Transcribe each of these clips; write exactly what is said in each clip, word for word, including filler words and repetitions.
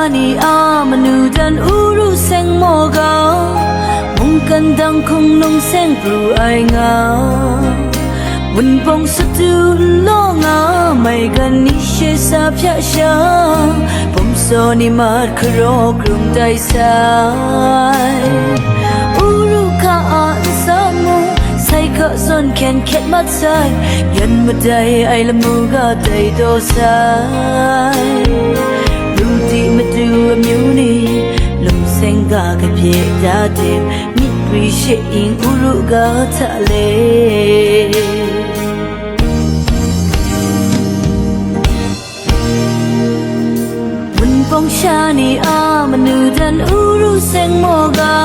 Ni a manu dan uru seng maw ga, mungkan dang hkung lung seng pru ai nga. Wunpawng sut tu nlaw nga, maigan ni she sa hpya sha, bum saw ni mat hkaraw krum tai sai. Uru hka a nsa mung, sai hka zawn hkyen hkyet mat sai, yan madai ai lamu ga tai daw sai. Ru di matu amyu ni, lung seng ga kabye da tim, myiprwi she ing uru ga hta le. Wunpawng sha ni a manu dan uru seng maw ga,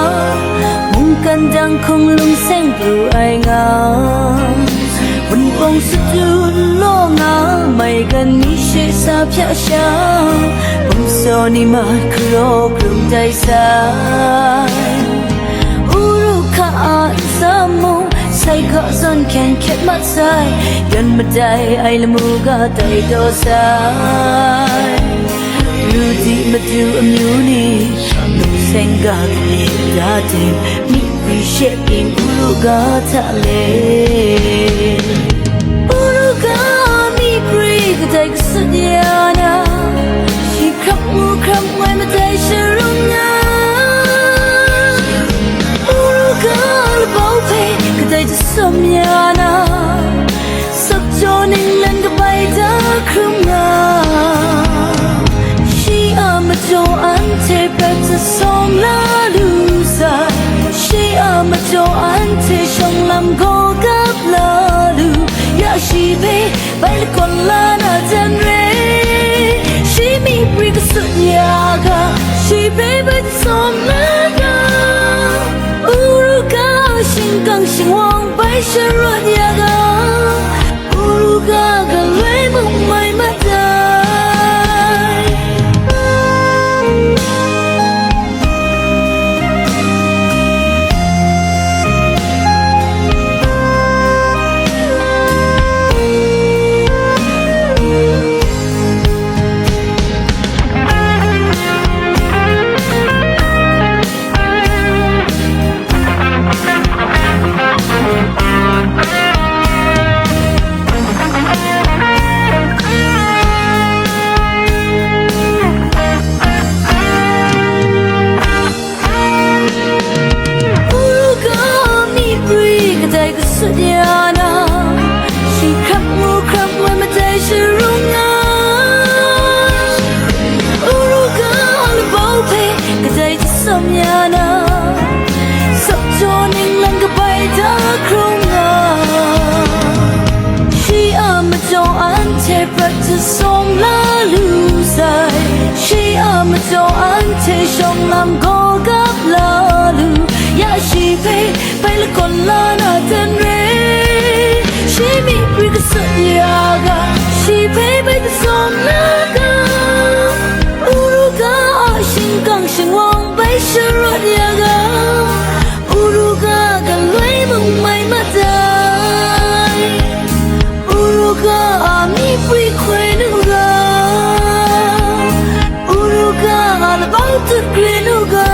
mungkan dang hkung lung seng pru ai nga. Wunpawng sut tu nlaw nga, maigan ni she sa hpya sha, bum saw ni mat hkaraw krum tai sai. Uru hka a nsa mung, sai hka zawn hkyen hkyet mat sai, yan madai ai lamu ga tai daw sai. Ru di matu amyu ni, lung seng ga kabye da tim, myiprwi she ing uru ga hta le. Uru ga myiprwi kadai kasut ya na, shi hkrap ngu hkrap ngoi madai sharung nga. Uru ga labau hpe kadai jasam ya na, sak jaw ninglen kabai da hkrum nga. Shi a majaw anhte prat jasawm la lu sai, shi a majaw anhte shawng lam gaw gap la lu, ya shi hpe bai lakawn la na jan re. Shi myiprwi kasut ya ga, shi hpe bai tsawm na ga, uru ga shingkang shingwang bai sharawt ya ga, uru ga galoi mung mai mat ai. Uru ga myiprwi kadai kasut ya na, shi hkrap ngu hkrap ngoi madai sharung nga. Uru ga labau hpe kadai jasam ya na, sak jaw ninglen kabai da hkrum nga. Shi a majaw anhte prat jasawm la lu sai, shi a majaw anhte shawng lam gaw gap la lu, ya shi hpe bai lakawn la na jan re. Shi myiprwi kasut ya ga, shi hpe bai jasawm la ga, uru ga a shingkang shingwang bai sharawt ya ga, uru ga galoi mung mai mat ai. Uru ga a myiprwi hkoi nu ga, uru ga a labau tut grin u ga.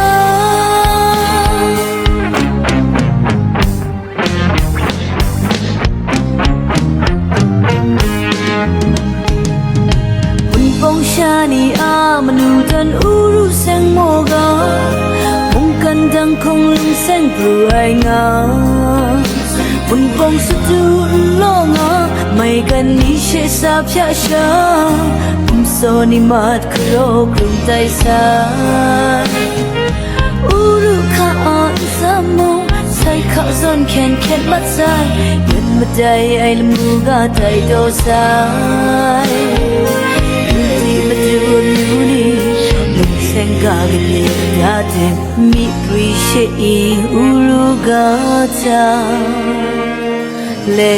Wunpawng sha ni a manu dan uru seng maw ga, mungkan dang hkung lung seng pru ai nga. Wunpawng sut tu nlaw nga, maigan ni she sa hpya sha, bum saw ni mat hkaraw krum tai sai. Uru hka a nsa mung, sai hka zawn hkyen hkyet mat sai, yan madai ai lamu ga tai daw sai. Ru di matu amyu ni, lung seng ga kabye da tim, myiprwi she ing uru ga hta le.